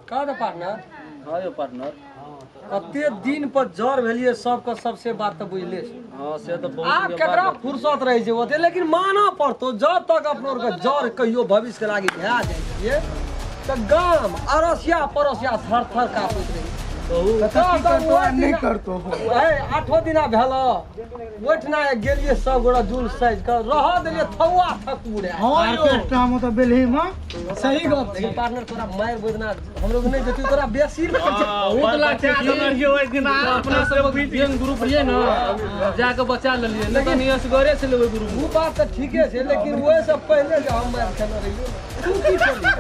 कह दे पार्टनर। हाँ यौ पार्टनर। कते दिन पर जर भेलिए सबके सबसे बात तऽ बुझले छै। हाँ से तऽ बहुत आब दिन के केकरा बाद। फुर्सत रहै छै ओते, लेकिन मानऽ पड़तौ जब तक अपनो आरके जर कहियो भविष्य के लागी भए जाइ छियै तऽ गाम अड़ोसिया पड़ोसिया थर थर काँपैत रहै। कहू। तऽ की सब करतौ आ ओहि नहि दिना- करतौ। हे, आठो दिना भेल ओहिठिना गेलियै सब गोरा जुल साजि कऽ रहऽ देलियै थौआ थकुरे। ऑर्केस्ट्रा में तऽ बेलही में सही गप छै पार्टनर, तोरा मारि बोदना हमरो के नहि जेतै, तोरा बेसी लगै छै। बहुत बचा देने रहियै ओहि दिन अपना सब गेंग ग्रुप रहियै ने, जाके बचा लेलियै, नहि तऽ असगरे छलै ओहि ग्रुप। ओ बात तऽ ठीके छै, लेकिन ओहि से पहिले जे हम मारि खेने रहियै तू की खेली?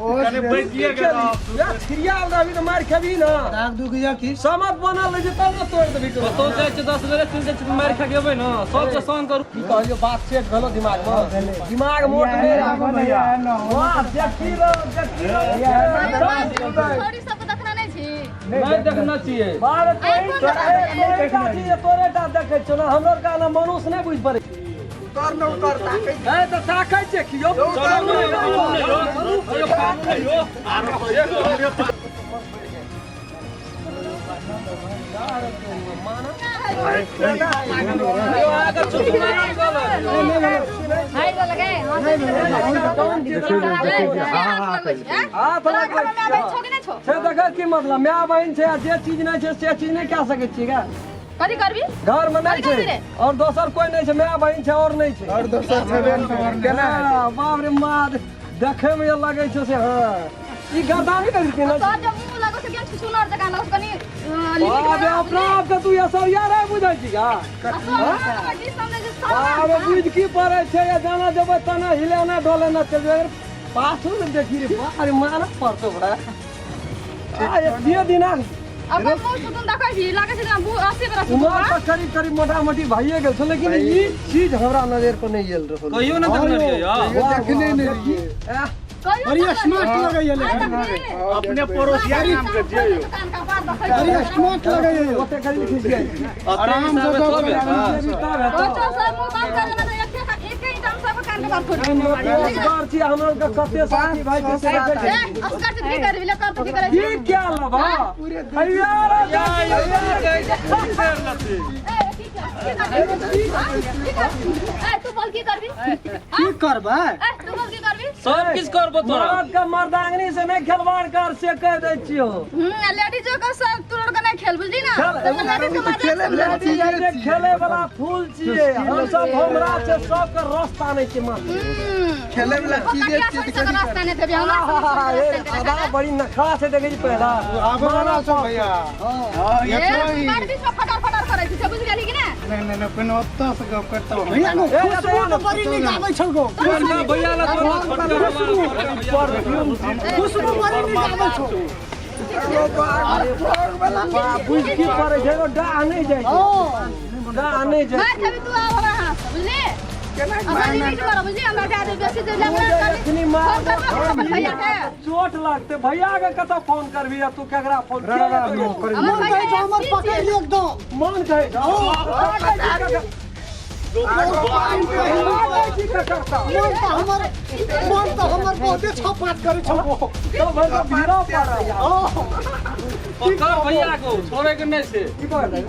कने बचिए की गेल। खेली? या छिड़ियाल रहबी तऽ मारि खेबही ने। दाग दुख या की समत बनल रहै छै तब ने तोड़ि देबही ककरो। कतौ जाइ छै 10 गोरे चलि जाइ छै तऽ मारि खा के एबै ने सबके संग करू। की कहलियौ बात सेट भेलो दिमाग में? दिमाग मोट नहि राख। वाह देखी रो देखी रो। छोरी सबके देखना नहि छी? नहि देखने छियै। बारे तोही तोरे टा छी जे तोरे टा देखै छौ ने, हमरो का ना मनुष्य नहि बुझि पड़ै। उतर न उतर ताकै। ए तऽ ताकै छै कि यौ? हाय गो लगे हाथ लगबै छो कि नहि छो? छै देखै की मतलब माय बहिन छै आ जे चीज नहि छै से चीज नहि कए सकै छियै गे। कथी करबी? घर में नहीं कथी करबी छै रे? और दोसर कोई नहीं छै, माय बहिन छै और नहीं छै। और दोसर छेबे नहि केना हेतै? हाँ, बाप रे माँ देखे में लगे छै से। हाँ ई गर्दानी करी के ना। तोर जब मुंह लगो से केहन छुछुनर जकाँ लगो कनि लिमिट। बाप रे अपना आप के तू असरिया रे बुझै छी का? बाप रे बुझ की पड़ै छै या जाना जेबै तना हिले ना डोले ना चल जेबै पाछू ने देखी रे बाप रे मानऽ पड़तौ बड़ा आ एते दिना। अपन मुंह सुतुन देखै छी लागै छै जेना बू 80 बरस। उमर तऽ करीब करीब मोटा मोटी भइए गेल छै, लेकिन ई चीज हमरा नजर पर नहि आयल रहल। कहियो नहि देखने रहियै यौ। कहियो देखने नहि रहियै। एह, बड़ी स्मार्ट लगैया लेकिन। अपने पड़ोसिया नाम के जे यौ। बड़ी स्मार्ट लगैया। ओते करीब खींच गेल। आराम से सब असगर छी हमरा के कते साथी भाई छै से देखै छै। की क्या लबा हैया रे। तू बोल की करबी? की करबै? तू बोल की करबी? सब किछु करबो तोरा। मर्द के मर्दांगनी से नहि खिलवाड़ कर से कह दै छियौ। लेडीजो के सब तोड़ के नहीं खेल बुझली ना। खेले वाला चीज। जे खेले वाला फूल छियै हम सब, हमरा छै सबके रस्ता नहि छै मात्र। खेले वाला चीज। रास्ता नहीं देबी हमरा। आदा बड़ी नखरा छै देखै छी पहिला। आबे वाला छौ भैया। फटार फटार करै छै बुझ गेली कि ने? नहीं नहीं नहीं, पहिने ओतऽ से गप करतौ भैया। खुशबू तऽ बड़ी नीक आबै छौ गो। छोटका भैया ला तोरा छोटका खुशबू बड़ी नीक आबै छौ। बुझ की पड़ै छै एगो डाह नहि जाइ छै, डाह नहि जाइ। मार खेबी तू आब हमरा हाथ से बुझली? केना? हमरा लिमिट करो बुझली, हमरा जादे बेसी जे लगला एखनी मार फोन करबो अपन भैया के। चोट लगतै भैया के। कतऽ फोन करबी आ तू केकरा फोन? हमर मन कहै छौ हमर पकड़ि ले एकदम। मन कहै छौ मन तऽ हमर मन तऽ हमर बहुते छपाट करै छौ। तो भीड़ा पड़ै। पकड़ भैया को, छोड़े के नहि छै। की कहलै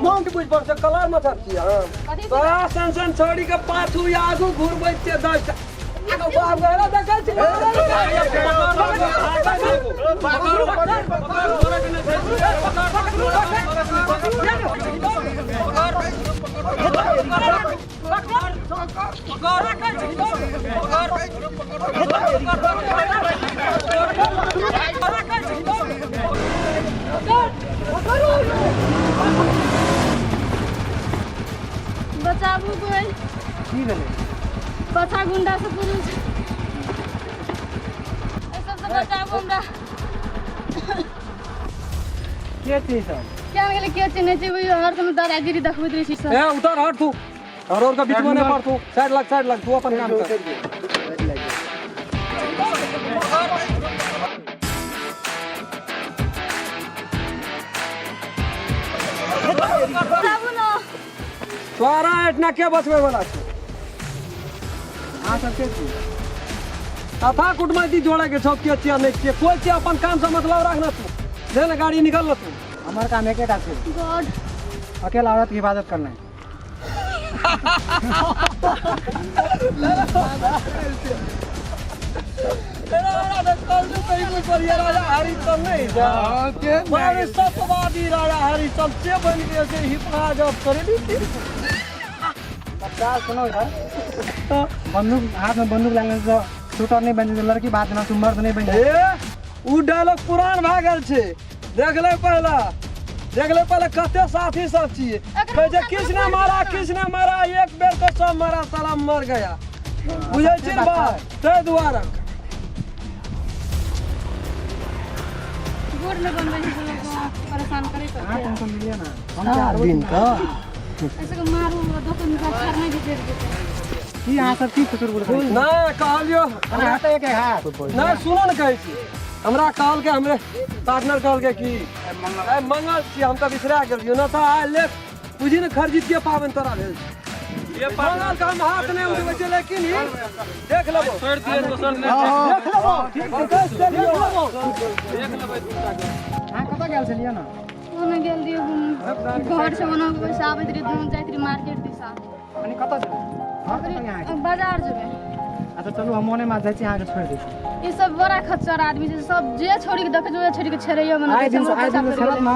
मन बुझ पर से कलर मथर छियै कथी? तोरा सन सन छोड़ी के पाछू या आगू घुरबै छियै 10 टा। आगू बाप रे देखै छी। पकड़ पकड़, छोड़े के नहि छै। बचाबू कोई। की भेलै? पाछा गुंडा से पुलिस एहि सबसँ बचाबू हमरा। के छी सब? क्या गेलै के चिन्है छी? हर समय दादागिरी देखबैत रहै छी सब। ए उतर, हट तू और और का बीच में नहीं पड़ तू। साइड लग, साइड लग, तू अपन काम कर। बचाबू ने। तोरा एतना के बचबै वाला छै? अहाँ सब के छी? कथा कुटमैती जोड़े के छौ के छियै नहि छियै कोइ छियै अपन काम से मतलब राख ना तू ले ना गाड़ी निकल ना तू। हमर काम एकेटा छै, गॉड, अकेला औरत की हिफाजत करना है। राजा हरिश्चंद्र नहीं जा बड़े सत्यवादी राजा हरिश्चंद्र से बन गए से हिफाजत करेली थी। बच्चा सुनो इधर, बंदूक हाथ में बंदूक लगने से शूटर नहीं बन जाते, लड़की बात ना तू मर्द नहीं बन जाते। ए उ डायलॉग पुरान भए गेल छै। देख ले पहला, देख ले पहले कते साथी सब छियै। कहै छै किसने मारा किसने मारा, एक बेर तो सब मारा साला मर गया। बुझै छी ने बात? ताहि दुआरे गोड़ में बनबै छै लोक परेशान करे। हाँ, टेंशन नहीं लिया ना, हम चार दिन का ऐसे के मारू दोकान में छाड़ नहीं जेतै। की अहाँ सब की खुसुर बुल करै छी? नहि कहलियो अहाँ तऽ एक हाथ नहि सुनो ने, कहै छी हमरा कहलकै, हमरे पार्टनर कहलकै कि आइ मंगल छियै, हम तऽ बिसरा गेलियै न तऽ आइ ले बुझी ने खरजितिये पाबनि तोरा भेल छै। मंगल के हम हाथ नहि उठबै छियै, लेकिन ई देख लेबो, छोड़ि दियै दोसर नहि। देख लेबो, बरकस देलियो। देख लेबै दूटा के। अहाँ कतऽ गेल छलियै ने? ओने गेल रहियै घर से, ओना पैसा आबैत रहियै, दुनू जाइत रहियै मार्केट दिशा। कनी कतऽ जेबै? घर कतऽ अहाँके? बाजार जेबै। अच्छा चलू, हम ओने मास जाइ छी, अहाँके छोड़ि दै छी। ई सब बड़ा खच्चर आदमी छै, सब जे छोड़ी के देखै छै ओहे छोड़ी के छेड़ैयो मने। आइ दिन से, आइ दिन से छेड़त ना,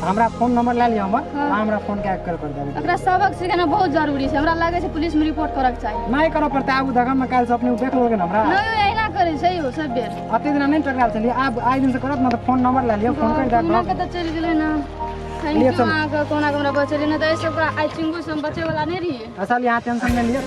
हमरा फोन नंबर लए लिअ हमर। हाँ। अहाँ हमरा फोन कए कऽ कर देबै। एकरा सबक सिखेना बहुत जरूरी छै। हमरा लागै छै पुलिस में रिपोर्ट करक चाही। नहि करऽ पड़तै, आबू दगम में काल्हि से अपने ओ देख लेलकै ने हमरा। नहि, एहिना करै छै यौ सब बेर। अते दिना नहि टकरायल छलियै, आब आइ दिन से करत ने तऽ फोन नंबर लए लिअ, फोन करि देब। कोना के तऽ चलि गेलै ने। Thank लिए यू। चलू। अहाँके कोना के हमरा बचेलियै, नहि तऽ एहि सबके आइ चिंगू से हम बचै वाला नहि रहियै। अच्छा, अहाँ टेंशन नहि लिअ।